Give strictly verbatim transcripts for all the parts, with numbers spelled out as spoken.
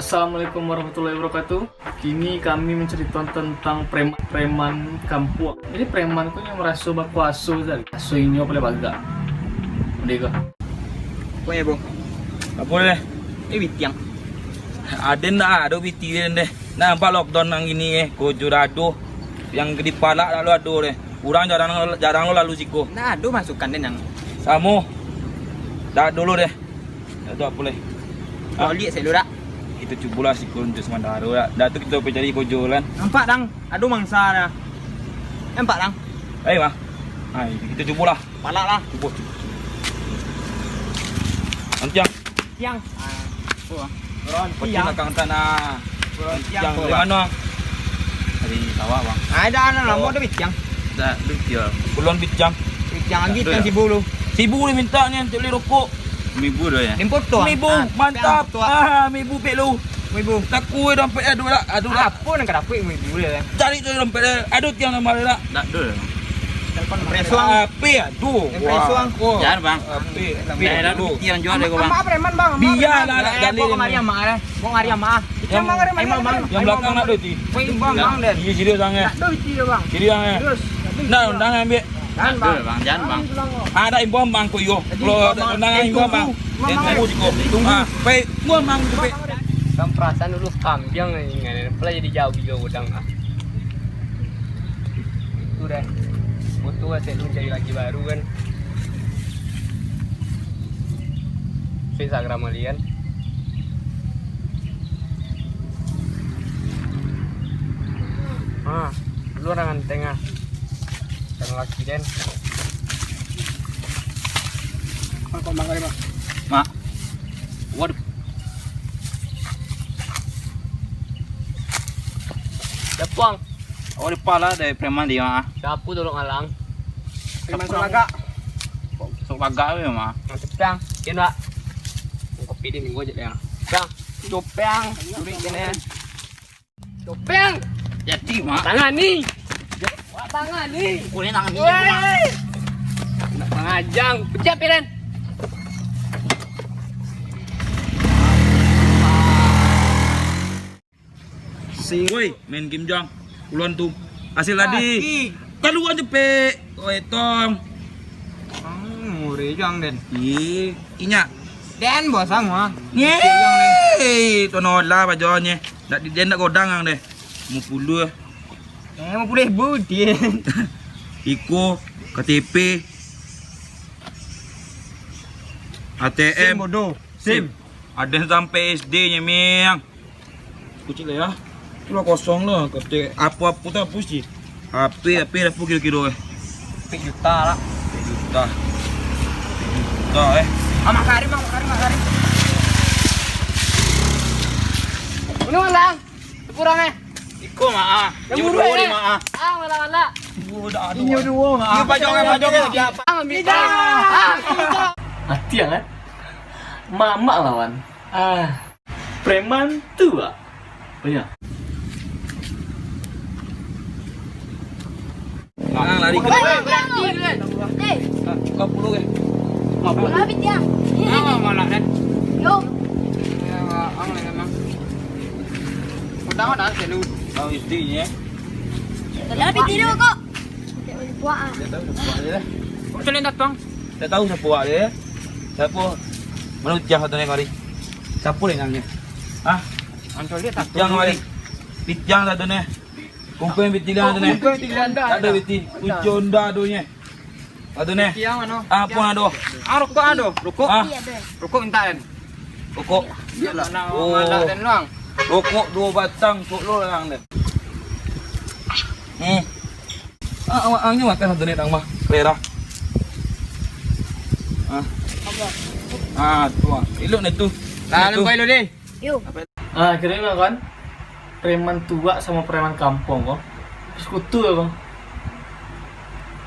Assalamualaikum warahmatullahi wabarakatuh. Kini kami menceritakan tentang preman, preman kampuang. Jadi preman tu yang meraso bakuaso tadi. Aso inyo paling bagak. Udah ko. Apo yo, Bang? Apo deh? Eh, bitiang. Aden dah ado biti den deh. Nah, nampak lockdown nang gini eh, kojo dah ado. Yang di palak dak lo ado deh. Urang jarang, jarang lo lalu siko. Nah, ado masukan den yang Samo. Dah dulu deh. Dah tu apo leh? Ah. Kau lihat saya dulu dak? Kita cubolah siko untuk sementara dak. Dah tu kita pergi cari kojo kan. Nampak dang, ado mangsa dah. Nampak dang. Ayo mah. Ayo kita cubolah. Palak lah. Cubo, cubo, cubo. Antiang. Tiang. Ah, tu ah. Ron Kocil tiang. Belakang tanah. Ron tiang Tiang tu, dari Bang. Mana? Dari sawah, Bang. Ah, dah, dah, lama dah bitiang. Dah, bitiang. Belum bitiang. Bitiang lagi. Dah, tiang dah. Sibu lu. Sibu ni minta ni, untuk beli rokok. Mibu dah ya? Mibu tu, ah. Mibu, ah, mantap. Tiang tu, ah. Ah, mibu pek lu. Mibu. Takui dompet eh, aduh lah, aduh lah. Apo nan ka dapek mibu dia? Cari tu dompet dia. Aduh tiang nama dia lah. Tak ada. Telepon Presuang. Api aduh. Yang Presuang. Wah. Jangan, Bang. Api. Api aduh. Tiang jual dia, Bang. Amak preman, Bang. Biarlah nak gali. Bawa kemari amak eh. Bawa kemari amak. Yang, eh, Bang, Bang. Yang belakang nak duit. Woi, Bang, Bang, dan. Iya, serius sangat. Nak duit dia, Bang. Serius sangat. Serius. Nah, undang ambil. Jangan, Bang. Jangan, Bang. Ada imbau Bang ko yo. Kalau ada undangan imbau Bang. Tunggu, tunggu. Ah, baik. Gua Bang. Kan perasaan dulu kambiang ni, kan. Pala jadi jauah juga udang ah. Itu dah. Foto lah, saya cari lagi baru kan. Saya Instagram kalian. Ah, lu orang tengah. Yang laki den. Mak. Waduh. Dapuang. Awak di pala dari preman dia, ah. Siapa tu orang alang? Preman sok bagak. Sok bagak tu, Mak. Yang cepiang. Dia nak. Kopi dia minggu aja dia. Bang. Cepiang. Curi kena. Topeng! Jadi, Mak. Tangani! Tangani! Boleh tangani, Mak. Weh! Nak mangajang. Pecah, Piren. Si woi, main game jang. Puluhan tu. Hasil tadi. Kaluan cepek. Woi, tong. Hmm, murih jang, Den. Ih, inyak. Den, bosang, mah. Yeay, tu nolah bajonye. Nak di den nak godang ang deh. Lima puluh. Eh, lima puluh ribu, dia. Iko, K T P, A T M. SIM bodoh. SIM. Ada sampai S D-nya, Miang. Kucing lah ya. Itulah kosong lah. Kata apa-apa tak apa sih. H P, H P dah apa kilo-kilo eh. Empat juta lah. Empat juta. Empat juta eh. Ah, Mak Karim, Mak Karim, Mak Karim. Ini Bang. Kurang eh. Iko, Mak, ah. Yang murah, eh. Mak, ah. Ah, malah-malah. Inyo duo, Mak, ah. Inyo pajok, eh, pajok, eh. Siapa? Ah, ambil. Tidak. Ah, tidak. Mati yang kan? Mamak lawan. Ah. Preman tu, Pak. Banyak. Nah, lari. Woi, berhenti, Ren. Eh. Ah, buka puluh, eh. Buka puluh. Habis dia. Ini, ini. Mana, Ren? Yo. Ya, ang, Ren, emang. Udah, udah, selalu. Tahu istrinya. Udah, habis tidur kok. Buat, ah. Dia tahu, buat dia lah. Kok kalian datang? Dia tahu siapa awak dia, ya? Siapa? Mana Pitiang satu ni, mari? Siapa dia namanya? Hah? Anto dia tak Pitiang tahu mari. Dia. Pitiang satu ni. Kumpul Pitiang satu ni. Kumpul Pitiang dah. Tak ada Piti. Kunci Honda tu ni. Satu ni. Pitiang mana? Ah, apa nak tu? Ah, rokok ada. Rokok. Ah. Rokok minta kan? Rokok. Iyalah. Mana Oh. Mana dan luang? Rokok dua batang, cok lo lang deh. Hmm. Ah, awak ang ni makan satu ni, Dang, mah. Selera. Ah. Ah, tu ah. Elok ni tu. Lah, tu. Lampai lo deh. Yo. Ah, kira kan preman tuak sama preman kampung ko. Persekutu ko.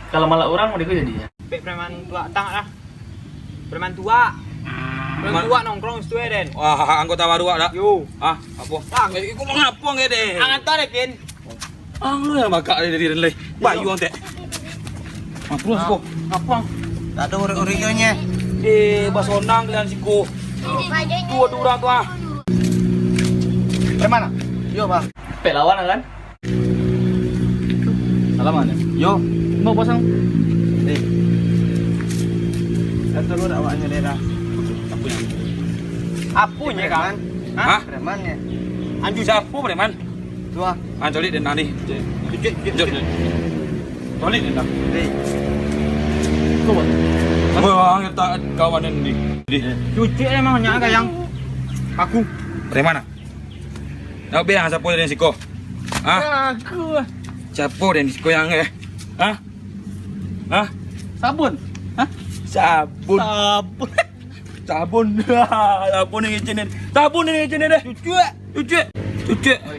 Kalau malak orang, mereka jadi ya. Bek preman tuak tang lah. Preman tuak. Preman Ma- tuak nongkrong situ ya, Den. Wah, anggota baru awak dah. Yo. Ah, apa? Bang. Eh, ikut mengapa nggak deh? Ang antar deh, Kin. Ang lu yang bakak dari diri leh. Bayu ang tek. Ah, terus ko. Apa? Tak ada urut-urutnya. Eh, basonang kalian siko. Dua tu urang tu ah. Mana? Yo, Bang. Pek lawan kan? Alamak ni. Yo. Mau pasang. Eh. Kata lu dak awaknyo daerah. Apa ni? Apa ni, Kang? Hah? Preman ni. Anju siapa preman? Tu ah. Ah, calik dia nani. Jujur, jujur. Jujur. Calik dia nani. Eh. Kau buat. Wah, kita kawan ni. Di. Cucik emang nyak kayang. Aku. Preman ah? Nak bilang siapa dari siko? Hah? Aku. Siapa dari siko yang eh? Hah? Hah? Sabun. Hah? Sabun. Sabun. Sabun. Sabun ni ngecen ni. Sabun ni ngecen ni deh. Cucuk. Cucuk. Cucuk. Oi.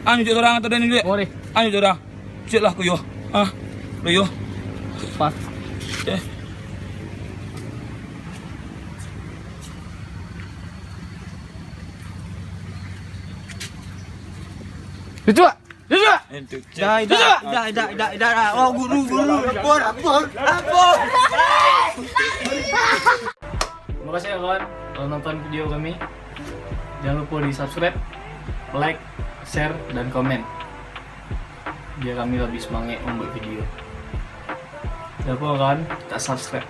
Ah, cucuk sorang atau dari ni dek? Boleh. Ah, cucuk sorang. Cucuk lah aku yo. Ah. Lu yo. Pas. Eh. Cucuk. Cucuk. Dah, dah, dah, dah, dah, dah, dah. Oh, guru, guru. Ampun, ampun, ampun. Terima kasih ya kawan, telah nonton video kami. Jangan lupa di subscribe, like, share, dan komen. Biar kami lebih semangat membuat video. Jangan lupa kawan, tak subscribe.